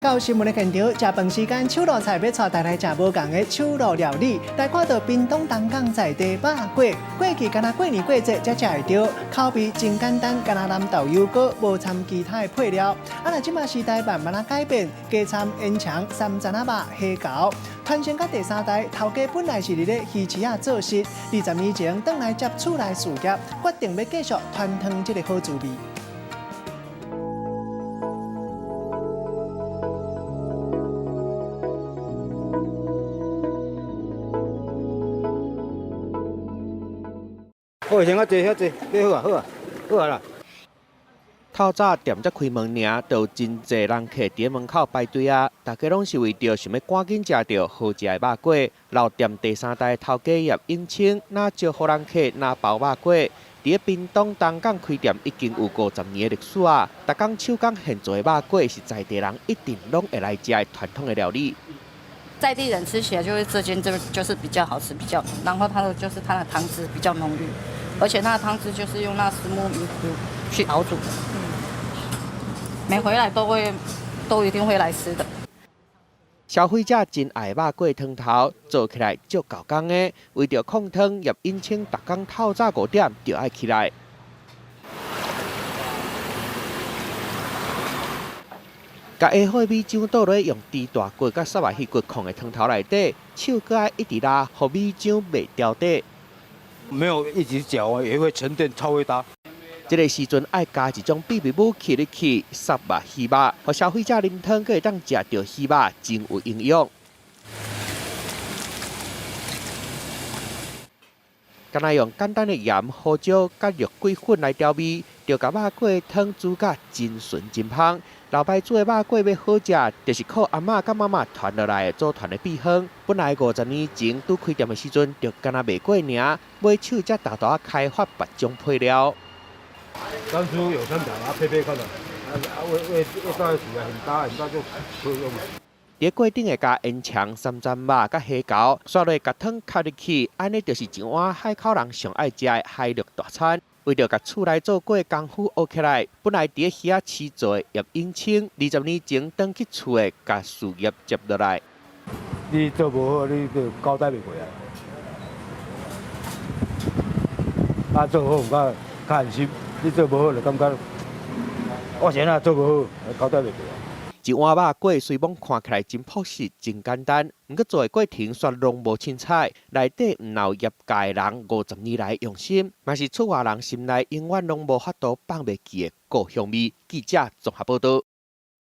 到新聞的現場，食飯時間，手路菜欲帶大家來食無仝的手路料理。來看到屏東東港在地肉粿，過去敢若過年過節才食會著，口味真簡單，干焦淋豆油膏，無摻其他的配料。啊，若這馬時代慢慢仔改變，加摻煙腸、三層仔肉、蝦餃，傳承到第三代，頭家本來是佇咧魚市仔做事，20年前轉來接厝內事業，決定欲繼續傳湯這个好滋味。好，先較濟，遐濟，買好啊，好啊，好啊啦。透早店才開門爾，就有真濟人客佇門口排隊啊！大家攏是為著想欲趕緊食著好食的肉粿。老店第三代頭家葉永清，若招呼人客，若包肉粿。佇咧屏東東港開店已經有50年的歷史啊！逐工手工現做的肉粿是在地人一定攏會來食的傳統的料理。在地人吃起來就會這間這就是比較好吃，比較，然後它的就是它的湯汁比較濃郁，而且它的湯汁就是用那虱目魚骨去熬煮的。每回來都會，都一定會來吃的。消費者真愛肉粿湯頭，做起來足夠工的。為著控湯，葉永清逐工透早5點就愛起來。共下好的米漿倒落用豬大骨佮虱目魚骨控的湯頭內底，手閣愛一直拉，予米漿袂牢底。沒有一直攪，也會沉澱，超會搭。這个時陣愛加一種秘密武器入去，虱目魚肉，予消費者啉湯，閣會當食著魚肉，真有營養。干焦用簡單的鹽、胡椒佮肉桂粉來調味，就共肉粿湯煮甲真順真芳。老牌煮的肉粿欲好食，就是靠阿嬤佮媽媽傳落來的祖傳的秘方。本來50年前拄開店的時陣，就干焦賣粿爾，尾手才沓沓仔開發別種配料。當初有生產啊，配配看的，啊味味味道起來很搭很搭就可以用。佇粿頂會加煙腸、三層肉佮蝦餃，煞落共湯較入去，按呢就是一碗海口人上愛食的海陸大餐。為著共厝內做粿功夫學起來，本來佇咧魚仔市做的葉永清，20年前轉去厝的，共事業接落來。你做無好，你就交代袂過啊。啊，做好有較較安心，你做無好就感覺我是按怎做無好，交代袂過。一碗肉粿雖罔看起來真樸實、真簡單，毋過做的過程煞攏無凊彩。內底毋但有業界人50年來用心，嘛是厝外人心內永遠攏無法度放袂記的故鄉味。記者綜合報導。